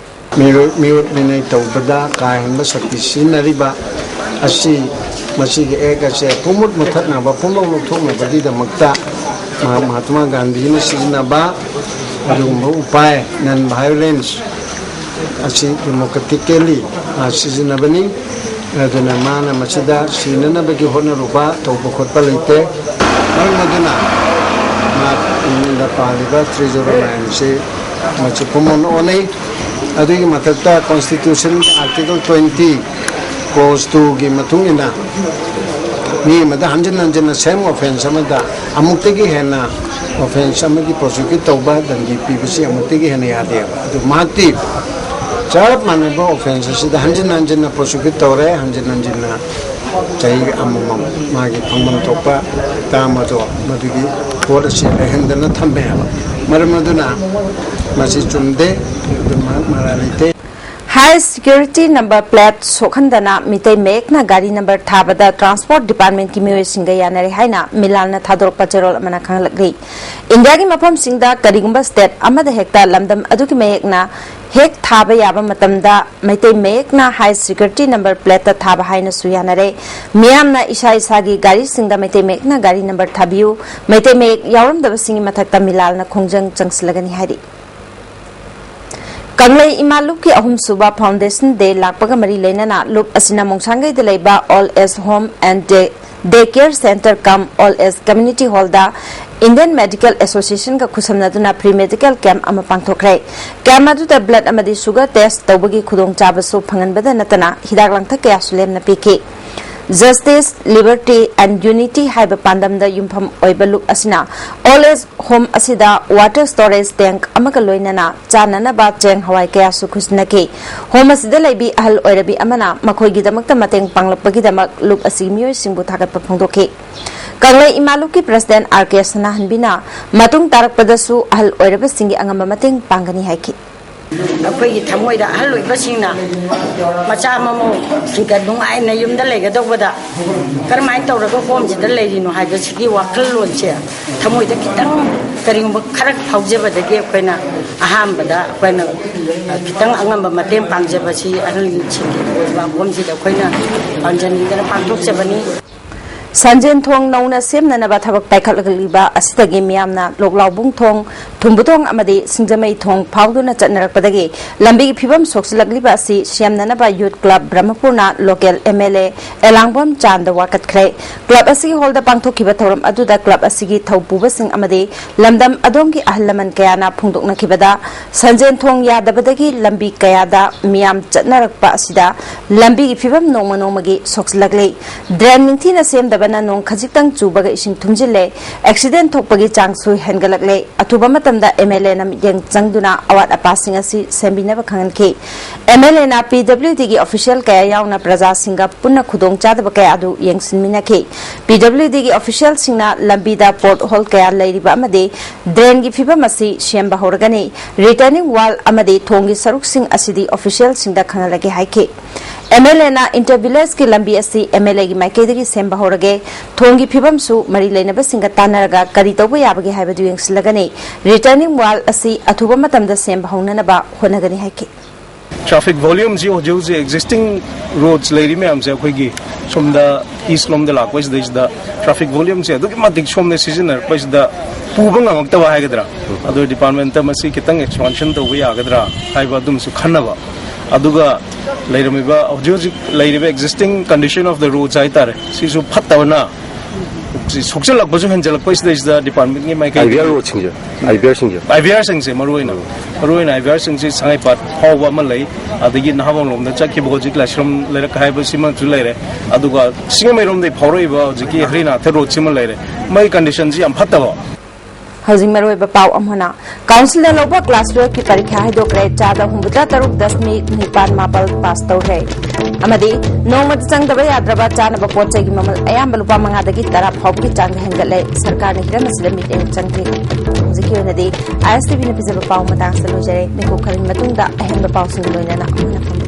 ꯃꯤꯑꯣꯏ-, ꯃꯤꯑꯣꯠ ꯃꯤꯅꯩ ꯇꯧꯕꯗ ꯀꯥ ꯍꯦꯟꯕ ꯁꯛꯇꯤ ꯁꯤꯖꯤꯟꯅꯔꯤꯕ ꯑꯁꯤ, ꯃꯁꯤꯒꯤ act ꯑꯁꯦ ꯄꯨꯝꯃꯨꯠ ꯃꯨꯠꯊꯠꯅꯕ, ꯄꯨꯝꯂꯧ ꯂꯧꯊꯣꯛꯅꯕꯒꯤꯗꯃꯛꯇ ꯃꯍꯥ-, ꯃꯍꯥꯇꯃꯥ ꯒꯥꯟꯙꯤꯅ ꯁꯤꯖꯤꯟꯅꯕ ꯑꯗꯨꯒꯨꯝꯕ ꯎꯄꯥꯏ, non violence, ꯑꯁꯤ ꯗꯦꯃꯣꯀ꯭ꯔꯦꯇꯤꯀꯦꯜꯂꯤ ꯁꯤꯖꯤꯟꯅꯕꯅꯤ꯫ ꯑꯗꯨꯅ ꯃꯥꯅ ꯃꯁꯤꯗ ꯁꯤꯅꯅꯕꯒꯤ ꯍꯣꯠꯅꯔꯨꯕ ꯇꯧꯕ ꯈꯣꯠꯄ ꯂꯩꯇꯦ꯫ ꯃꯔꯝ ꯑꯗꯨꯅ ꯃꯥꯗ ꯄꯥꯜꯂꯤꯕ ꯇ꯭ꯔꯤꯖꯣꯔ ꯃꯌꯥꯝꯁꯤ ꯃꯁꯤ ꯄꯨꯝꯅꯃꯛ ꯑꯣꯟꯅꯩ꯫ ꯑꯗꯨꯒꯤ ꯃꯊꯛꯇ ꯀꯣꯟꯁꯇꯤꯇ꯭ꯌꯨꯁꯟ ꯑꯥꯔꯇꯤꯀꯜ ꯇ꯭ꯋꯦꯟꯇꯤ ꯀꯣꯁ ꯇꯨꯒꯤ ꯃꯇꯨꯡ ꯏꯟꯅ ꯃꯤ ꯑꯃꯗ ꯍꯟꯖꯤꯟ ꯍꯟꯖꯤꯟꯅ ꯁꯦꯝ ꯑꯣꯐꯦꯟꯁ ꯑꯃꯗ ꯑꯃꯨꯛꯇꯒꯤ ꯍꯦꯟꯅ ꯑꯣꯐꯦꯟꯁ ꯑꯃꯒꯤ ꯄ꯭ꯔꯣꯁꯤꯀ꯭ꯌꯨꯠ ꯇꯧꯕ ꯗꯟꯗꯤ ꯄꯤꯕꯁꯤ ꯑꯃꯨꯛꯇꯒꯤ ꯍꯦꯟꯅ ꯌꯥꯗꯦꯕ꯫ ꯑꯗꯨ ꯃꯍꯥꯛꯇꯤ ꯆꯞ ꯃꯥꯟꯅꯕ ꯑꯣꯐꯦꯟꯁ ꯑꯁꯤꯗ ꯍꯟꯖꯤꯟ ꯍꯟꯖꯤꯟꯅ ꯄ꯭ꯔꯣꯁꯤꯀ꯭ꯌꯨꯠ ꯇꯧꯔꯦ, ꯍꯟꯖꯤꯟ ꯍꯟꯖꯤꯟꯅ ꯆꯍꯤ ꯑꯃꯃꯝ ꯃꯥꯒꯤ ꯐꯪꯐꯝ ꯊꯣꯛꯄ ꯇꯥꯝ ꯑꯗꯣ ꯃꯗꯨꯒꯤ ꯄꯣꯠ ꯑꯁꯤ ꯂꯩꯍꯟꯗꯅ ꯊꯝꯃꯦ ꯍꯥꯏꯕ꯫ ꯃꯔꯝ ꯑꯗꯨꯅ ꯃꯁꯤ ꯆꯨꯝꯗꯦ, ꯑꯗꯨ ꯃꯔꯥꯜ ꯂꯩꯇꯦ꯫ ꯍꯥꯏ ꯁꯤꯀ꯭ꯌꯨꯔꯤꯇꯤ ꯅꯝꯕꯔ ꯄ꯭ꯂꯦꯠ ꯁꯣꯛꯍꯟꯗꯅ ꯃꯤꯇꯩ ꯃꯌꯦꯛꯅ ꯒꯥꯔꯤ ꯅꯝꯕꯔ ꯊꯥꯕꯗ ꯇ꯭ꯔꯥꯟꯁꯄꯣꯔꯠ ꯗꯤꯄꯥꯔꯠꯃꯦꯟꯠꯀꯤ ꯃꯤꯑꯣꯏꯁꯤꯡꯒ ꯌꯥꯅꯔꯦ ꯍꯥꯏꯅ ꯃꯤꯂꯥꯜꯅ ꯊꯥꯗꯣꯔꯛꯄ ꯆꯦꯔꯣꯜ ꯑꯃꯅ ꯈꯪꯍꯜꯂꯛꯂꯤ꯫ ꯏꯟꯗꯤꯌꯥꯒꯤ ꯃꯐꯝꯁꯤꯡꯗ ꯀꯔꯤꯒꯨꯝꯕ ꯁ꯭ꯇꯦꯠ ꯑꯃꯗ ꯍꯦꯛꯇ ꯂꯝꯗꯝ ꯑꯗꯨꯒꯤ ꯃꯌꯦꯛꯅ ꯍꯦꯛ ꯊꯥꯕ ꯌꯥꯕ ꯃꯇꯝꯗ ꯃꯩꯇꯩ ꯃꯌꯦꯛꯅ ꯍꯥꯏ ꯁꯤꯀ꯭ꯌꯨꯔꯤꯇꯤ ꯅꯝꯕꯔ ꯄ꯭ꯂꯦꯠꯇ ꯊꯥꯕ ꯍꯥꯏꯅꯁꯨ ꯌꯥꯅꯔꯦ꯫ ꯃꯤꯌꯥꯝꯅ ꯏꯁꯥ ꯏꯁꯥꯒꯤ ꯒꯥꯔꯤꯁꯤꯡꯗ ꯃꯩꯇꯩ ꯃꯌꯦꯛꯅ ꯒꯥꯔꯤ ꯅꯝꯕꯔ ꯊꯥꯕꯤꯌꯨ, ꯃꯩꯇꯩ ꯃꯌꯦꯛ ꯌꯥꯎꯔꯝꯗꯕꯁꯤꯡꯒꯤ ꯃꯊꯛꯇ ꯃꯤꯂꯥꯜꯅ ꯈꯣꯡꯖꯪ ꯆꯪꯁꯤꯜꯂꯒꯅꯤ ꯍꯥꯏꯔꯤ꯫ ꯀꯪꯂꯩ ꯏꯃꯥ ꯂꯨꯞꯀꯤ ꯑꯍꯨꯝꯁꯨꯕ ꯐꯥꯎꯟꯗꯦꯁꯟ ꯗꯦ ꯂꯥꯛꯄꯒ ꯃꯔꯤ ꯂꯩꯅꯅ ꯂꯨꯞ ꯑꯁꯤꯅ ꯃꯣꯡꯁꯥꯡꯒꯩꯗ ꯂꯩꯕ all age home and day, day care centre come all age community ꯍꯣꯜꯗ ꯏꯟꯗꯤꯌꯟ ꯃꯦꯗꯤꯀꯦꯜ ꯑꯦꯁꯣꯁꯤꯌꯦꯁꯟꯒ ꯈꯨꯠꯁꯝꯅꯗꯨꯅ ꯐ꯭ꯔꯤ ꯃꯦꯗꯤꯀꯦꯜ ꯀꯦꯝꯞ ꯑꯃ ꯄꯥꯡꯊꯣꯛꯈ꯭ꯔꯦ꯫ ꯀꯦꯝꯞ ꯑꯗꯨꯗ ꯕ꯭ꯂꯗ ꯑꯃꯗꯤ ꯁꯨꯒꯔ ꯇꯦꯁ ꯇꯧꯕꯒꯤ ꯈꯨꯗꯣꯡꯆꯥꯕꯁꯨ ꯐꯪꯍꯟꯕꯗ ꯅꯠꯇꯅ ꯍꯤꯗꯥꯛ ꯂꯥꯡꯊꯛ ꯀꯌꯥꯁꯨ ꯂꯦꯝꯅ ꯄꯤꯈꯤ꯫ Justice, Liberty and Unity ꯍꯥꯏꯕ ꯄꯥꯟꯗꯝꯗ ꯌꯨꯝꯐꯝ ꯑꯣꯏꯕ ꯂꯨꯞ ꯑꯁꯤꯅ ꯑꯣꯜ ꯑꯦꯖ ꯍꯣꯝ ꯑꯁꯤꯗ ꯋꯥꯇꯔ ꯁ꯭ꯇꯣꯔꯦꯖ ꯇꯦꯡꯛ ꯑꯃꯒ ꯂꯣꯏꯅꯅ ꯆꯥꯅꯅꯕ ꯆꯦꯡ ꯍꯋꯥꯏ ꯀꯌꯥꯁꯨ ꯈꯨꯠꯁꯤꯟꯅꯈꯤ꯫ ꯍꯣꯝ ꯑꯁꯤꯗ ꯂꯩꯕꯤ ꯑꯍꯜ ꯑꯣꯏꯔꯕꯤ ꯑꯃꯅ ꯃꯈꯣꯏꯒꯤꯗꯃꯛꯇ ꯃꯇꯦꯡ ꯄꯥꯡꯂꯛꯄꯒꯤꯗꯃꯛ ꯂꯨꯞ ꯑꯁꯤꯒꯤ ꯃꯤꯑꯣꯏꯁꯤꯡꯕꯨ ꯊꯥꯒꯠꯄ ꯐꯣꯡꯗꯣꯛꯈꯤ꯫ ꯀꯪꯂꯩ ꯏꯃꯥ ꯂꯨꯞꯀꯤ ꯄ꯭ꯔꯁꯤꯗꯦꯟꯠ ꯑꯥꯔ ꯀꯦ ꯁꯅꯥꯍꯟꯕꯤꯅ ꯃꯇꯨꯡ ꯇꯥꯔꯛꯄꯗꯁꯨ ꯑꯍꯜ ꯑꯣꯏꯔꯕꯁꯤꯡꯒꯤ ꯑꯉꯝꯕ ꯃꯇꯦꯡ ꯄꯥꯡꯒꯅꯤ ꯍꯥꯏꯈꯤ꯫ ꯑꯩꯈꯣꯏꯒꯤ ꯊꯃꯣꯏꯗ ꯑꯍꯜ ꯑꯣꯏꯕꯁꯤꯡꯅ ꯃꯆꯥ ꯃꯃꯧꯁꯤꯡꯒ ꯅꯨꯡꯉꯥꯏꯅ ꯌꯨꯝꯗ ꯂꯩꯒꯗꯧꯕꯗ ꯀꯔꯝꯍꯥꯏꯅ ꯇꯧꯔꯒ ꯍꯣꯝꯁꯤꯗ ꯂꯩꯔꯤꯅꯣ ꯍꯥꯏꯕꯁꯤꯒꯤ ꯋꯥꯈꯜꯂꯣꯟꯁꯦ ꯊꯃꯣꯏꯗ ꯈꯤꯇꯪ ꯀꯔꯤꯒꯨꯝꯕ ꯈꯔ ꯐꯥꯎꯖꯕꯗꯒꯤ ꯑꯩꯈꯣꯏꯅ ꯑꯍꯥꯟꯕꯗ ꯑꯩꯈꯣꯏꯅ ꯈꯤꯇꯪ ꯑꯉꯝꯕ ꯃꯇꯦꯡ ꯄꯥꯡꯖꯕꯁꯤ ꯑꯍꯜꯁꯤꯡꯒꯤ ꯑꯣꯏꯕ ꯍꯣꯝꯁꯤꯗ ꯑꯩꯈꯣꯏꯅ ꯄꯥꯡꯖꯅꯤꯡꯗꯅ ꯄꯥꯡꯊꯣꯛꯆꯕꯅꯤ꯫ ꯁꯟꯖꯦꯟ ꯊꯣꯡ ꯅꯧꯅ ꯁꯦꯝꯅꯅꯕ ꯊꯕꯛ ꯄꯥꯏꯈꯠꯂꯛꯂꯤꯕ ꯑꯁꯤꯗꯒꯤ ꯃꯤꯌꯥꯝꯅ ꯂꯣꯛꯂꯥꯎꯕꯨꯡ ꯊꯣꯡ, ꯊꯨꯝꯕꯨꯊꯣꯡ ꯑꯃꯗꯤ ꯁꯤꯡꯖꯃꯩ ꯊꯣꯡ ꯐꯥꯎꯗꯨꯅ ꯆꯠꯅꯔꯛꯄꯗꯒꯤ ꯂꯝꯕꯤꯒꯤ ꯐꯤꯕꯝ ꯁꯣꯛꯆꯤꯜꯂꯛꯂꯤꯕ ꯑꯁꯤ ꯁꯦꯝꯅꯅꯕ ꯌꯨꯠ ꯀ꯭ꯂꯕ ꯕ꯭ꯔꯍ꯭ꯃꯄꯨꯔꯅ ꯂꯣꯀꯦꯜ ꯑꯦꯝ ꯑꯦꯜ ꯑꯦ ꯑꯦꯂꯥꯡꯕꯝ ꯆꯥꯟꯗ ꯋꯥꯀꯠꯈ꯭ꯔꯦ꯫ ꯀ꯭ꯂꯕ ꯑꯁꯤꯒꯤ ꯍꯣꯜꯗ ꯄꯥꯡꯊꯣꯛꯈꯤꯕ ꯊꯧꯔꯝ ꯑꯗꯨꯗ ꯀ꯭ꯂꯕ ꯑꯁꯤꯒꯤ ꯊꯧꯄꯨꯕꯁꯤꯡ ꯑꯃꯗꯤ ꯂꯝꯗꯝ ꯑꯗꯣꯝꯒꯤ ꯑꯍꯜ ꯂꯃꯟ ꯀꯌꯥꯅ ꯐꯣꯡꯗꯣꯛꯅꯈꯤꯕꯗ, ꯁꯟꯖꯦꯟ ꯊꯣꯡ ꯌꯥꯗꯕꯗꯒꯤ ꯂꯝꯕꯤ ꯀꯌꯥꯗ ꯃꯤꯌꯥꯝ ꯆꯠꯅꯔꯛꯄ ꯑꯁꯤꯗ ꯂꯝꯕꯤꯒꯤ ꯐꯤꯕꯝ ꯅꯣꯡꯃ ꯅꯣꯡꯃꯒꯤ ꯁꯣꯛꯆꯤꯜꯂꯛꯂꯤ꯫ ꯗ꯭ꯔꯦꯟ ꯅꯤꯡꯊꯤꯅ ꯁꯦꯝꯗꯕꯅ ꯅꯣꯡ ꯈꯖꯤꯛꯇꯪ ꯆꯨꯕꯒ ꯏꯁꯤꯡ ꯊꯨꯝꯖꯤꯜꯂꯦ꯫ ꯑꯦꯛꯁꯤꯗꯦꯟ ꯊꯣꯛꯄꯒꯤ ꯆꯥꯡꯁꯨ ꯍꯦꯟꯒꯠꯂꯛꯂꯦ꯫ ꯑꯊꯨꯕ ꯃꯇꯝꯗ ꯑꯦꯝ ꯑꯦꯜ ꯑꯦꯅ ꯃꯤꯠꯌꯦꯡ ꯆꯪꯗꯨꯅ ꯑꯋꯥꯠ ꯑꯄꯥꯁꯤꯡ ꯑꯁꯤ ꯁꯦꯝꯕꯤꯅꯕ ꯈꯪꯍꯟꯈꯤ꯫ ꯑꯦꯝ ꯑꯦꯜ ꯑꯦꯅ ꯄꯤ ꯗꯕ꯭ꯂꯤꯎ ꯗꯤꯒꯤ ꯑꯣꯐꯤꯁꯤꯌꯦꯜ ꯀꯌꯥ ꯌꯥꯎꯅ ꯄ꯭ꯔꯖꯥꯁꯤꯡꯒ ꯄꯨꯟꯅ ꯈꯨꯗꯣꯡꯆꯥꯗꯕ ꯀꯌꯥ ꯑꯗꯨ ꯌꯦꯡꯁꯤꯟꯃꯤꯟꯅꯈꯤ꯫ ꯄꯤ ꯗꯕ꯭ꯂꯤꯎ ꯗꯤꯒꯤ ꯑꯣꯐꯤꯁꯤꯌꯦꯜꯁꯤꯡꯅ ꯂꯝꯕꯤꯗ ꯄꯣꯠ ꯍꯣꯜ ꯀꯌꯥ ꯂꯩꯔꯤꯕ ꯑꯃꯗꯤ ꯗ꯭ꯔꯦꯟꯒꯤ ꯐꯤꯕꯝ ꯑꯁꯤ ꯁꯦꯝꯕ ꯍꯧꯔꯒꯅꯤ꯫ ꯔꯤꯇꯔꯅꯤꯡ ꯋꯥꯜ ꯑꯃꯗꯤ ꯊꯣꯡꯒꯤ ꯁꯔꯨꯛꯁꯤꯡ ꯑꯁꯤꯗꯤ ꯑꯣꯐꯤꯁꯤꯌꯦꯜꯁꯤꯡꯗ ꯈꯪꯍꯜꯂꯒꯦ ꯍꯥꯏꯈꯤ꯫ ꯑꯦꯝ ꯑꯦꯜ ꯑꯦꯅ ꯏꯟꯇꯔ ꯚꯤꯂꯦꯖꯀꯤ ꯂꯝꯕꯤ ꯑꯁꯤ ꯑꯦꯝ ꯑꯦꯜ ꯑꯦꯒꯤ ꯃꯥꯏꯀꯩꯗꯒꯤ ꯁꯦꯝꯕ ꯍꯧꯔꯒꯦ꯫ ꯊꯣꯡꯒꯤ ꯐꯤꯕꯝꯁꯨ ꯃꯔꯤ ꯂꯩꯅꯕꯁꯤꯡꯒ ꯇꯥꯟꯅꯔꯒ ꯀꯔꯤ ꯇꯧꯕ ꯌꯥꯕꯒꯦ ꯍꯥꯏꯕꯗꯨ ꯌꯦꯡꯁꯤꯜꯂꯒꯅꯤ꯫ ꯔꯤꯇꯔꯅꯤꯡ ꯋꯥꯜ ꯑꯁꯤ ꯑꯊꯨꯕ ꯃꯇꯝꯗ ꯁꯦꯝꯕ ꯍꯧꯅꯅꯕ ꯍꯣꯠꯅꯒꯅꯤ ꯍꯥꯏꯈꯤ꯫ ꯇ꯭ꯔꯥꯐꯤꯛ ꯚꯣꯂ꯭ꯌꯨꯝꯁꯤ ꯍꯧꯖꯤꯛ ꯍꯧꯖꯤꯛ ꯑꯦꯛꯖꯤꯁꯇꯤꯡ ꯔꯣꯗꯁ ꯂꯩꯔꯤ ꯃꯌꯥꯝꯁꯦ, ꯑꯩꯈꯣꯏꯒꯤ ꯁꯣꯝꯗ ꯏꯁ ꯂꯣꯝꯗ ꯂꯥꯛꯄꯁꯤꯗꯩꯁꯤꯗ ꯇ꯭ꯔꯥꯐꯤꯛ ꯚꯣꯂ꯭ꯌꯨꯝꯁꯦ ꯑꯗꯨꯛꯀꯤ ꯃꯇꯤꯛ ꯁꯣꯝꯗ ꯁꯤꯖꯤꯟꯅꯔꯛꯄꯁꯤꯗ ꯄꯨꯕ ꯉꯝꯃꯛꯇꯕ ꯍꯥꯏꯒꯗ꯭ꯔꯥ, ꯑꯗꯣ ꯗꯤꯄꯥꯔꯠꯃꯦꯟꯇ ꯃꯁꯤ ꯈꯤꯇꯪ ꯑꯦꯛꯁꯄꯥꯟꯁꯟ ꯇꯧꯕ ꯌꯥꯒꯗ꯭ꯔꯥ ꯍꯥꯏꯕ ꯑꯗꯨꯝꯁꯨ ꯈꯟꯅꯕ, ꯑꯗꯨꯒ ꯂꯩꯔꯝꯃꯤꯕ ꯍꯧꯖꯤꯛ ꯍꯧꯖꯤꯛ ꯂꯩꯔꯤꯕ existing condition of the roads ꯍꯥꯏꯇꯥꯔꯦ, ꯁꯤꯁꯨ ꯐꯠꯇꯕꯅ ꯁꯤ ꯁꯣꯛꯆꯜꯂꯛꯄꯁꯨ ꯍꯦꯟꯖꯜꯂꯛꯄꯁꯤꯗꯩꯁꯤꯗ ꯗꯤꯄꯥꯔꯠꯃꯦꯟꯒꯤ ꯃꯥꯏꯀꯩ ꯑꯥꯏ ꯕꯤ ꯑꯥꯔ ꯔꯣꯗꯁꯤꯡꯁꯦ, ꯑꯥꯏ ꯕꯤ ꯑꯥꯔꯁꯤꯡꯁꯦ, ꯑꯥꯏ ꯕꯤ ꯑꯥꯔꯁꯤꯡꯁꯦ ꯃꯔꯨꯑꯣꯏꯅ, ꯃꯔꯨꯑꯣꯏꯅ ꯑꯥꯏ ꯕꯤ ꯑꯥꯔꯁꯤꯡꯁꯤ ꯁꯉꯥꯏꯄꯥꯠ ꯐꯥꯎꯕ ꯑꯃ ꯂꯩ, ꯑꯗꯒꯤ ꯅꯍꯥꯕꯝ ꯂꯣꯝꯗ ꯆꯠꯈꯤꯕ ꯍꯧꯖꯤꯛ ꯂꯥꯏꯁ꯭ꯔꯝ ꯂꯩꯔꯛ ꯍꯥꯏꯕꯁꯤꯃꯁꯨ ꯂꯩꯔꯦ, ꯑꯗꯨꯒ ꯁꯤꯡꯖꯃꯩꯔꯣꯝꯗꯒꯤ ꯐꯥꯎꯔꯛꯏꯕ ꯍꯧꯖꯤꯛꯀꯤ ꯍꯔꯤꯅꯥꯊ ꯔꯣꯗꯁꯤꯃ ꯂꯩꯔꯦ꯫ ꯃꯣꯏ ꯀꯟꯗꯤꯁꯟꯁꯤ ꯌꯥꯝ ꯐꯠꯇꯕ꯫ ꯍꯧꯖꯤꯛ ꯃꯔꯨꯑꯣꯏꯕ ꯄꯥꯎ ꯑꯃꯅ, ꯀꯥꯎꯟꯁꯤꯜꯅ ꯂꯧꯕ ꯀ꯭ꯂꯥꯁ ꯇꯨꯌꯦꯜꯐꯀꯤ ꯄꯔꯤꯈ꯭ꯌꯥ ꯍꯥꯏꯗꯣꯛꯈ꯭ꯔꯦ꯫ ꯆꯥꯗ ꯍꯨꯝꯐꯨꯇꯔꯥ ꯇꯔꯨꯛ ꯗꯁꯃꯤꯛ ꯅꯤꯄꯥꯟ ꯃꯥꯄꯜ ꯄꯥꯁ ꯇꯧꯈ꯭ꯔꯦ꯫ ꯑꯃꯗꯤ ꯅꯣꯡꯃꯗ ꯆꯪꯗꯕ ꯌꯥꯗ꯭ꯔꯕ ꯆꯥꯅꯕ ꯄꯣꯠ ꯆꯩꯒꯤ ꯃꯃꯜ ꯑꯌꯥꯝꯕ ꯂꯨꯄꯥ ꯃꯉꯥꯗꯒꯤ ꯇꯔꯥ ꯐꯥꯎꯕꯒꯤ ꯆꯥꯡꯗ ꯍꯦꯟꯒꯠꯂꯦ꯫ ꯁꯔꯀꯥꯔꯅ ꯍꯤꯔꯝ ꯑꯁꯤꯗ ꯃꯤꯠꯌꯦꯡ ꯆꯪꯈꯤ꯫ ꯍꯧꯖꯤꯛꯀꯤ ꯑꯣꯏꯅꯗꯤ ꯑꯥꯏ ꯑꯦꯁ ꯇꯤ ꯚꯤꯅ ꯄꯤꯖꯕ ꯄꯥꯎ ꯃꯇꯥꯡ ꯑꯁꯤꯗ ꯂꯣꯏꯖꯔꯦ꯫ ꯃꯤꯀꯨꯞ ꯈꯔꯒꯤ ꯃꯇꯨꯡꯗ ꯑꯍꯦꯟꯕ ꯄꯥꯎꯁꯤꯡꯒ ꯂꯣꯏꯅꯅ ꯑꯃꯨꯛ ꯍꯟꯅ ꯐꯪꯖꯔꯛꯀꯦ꯫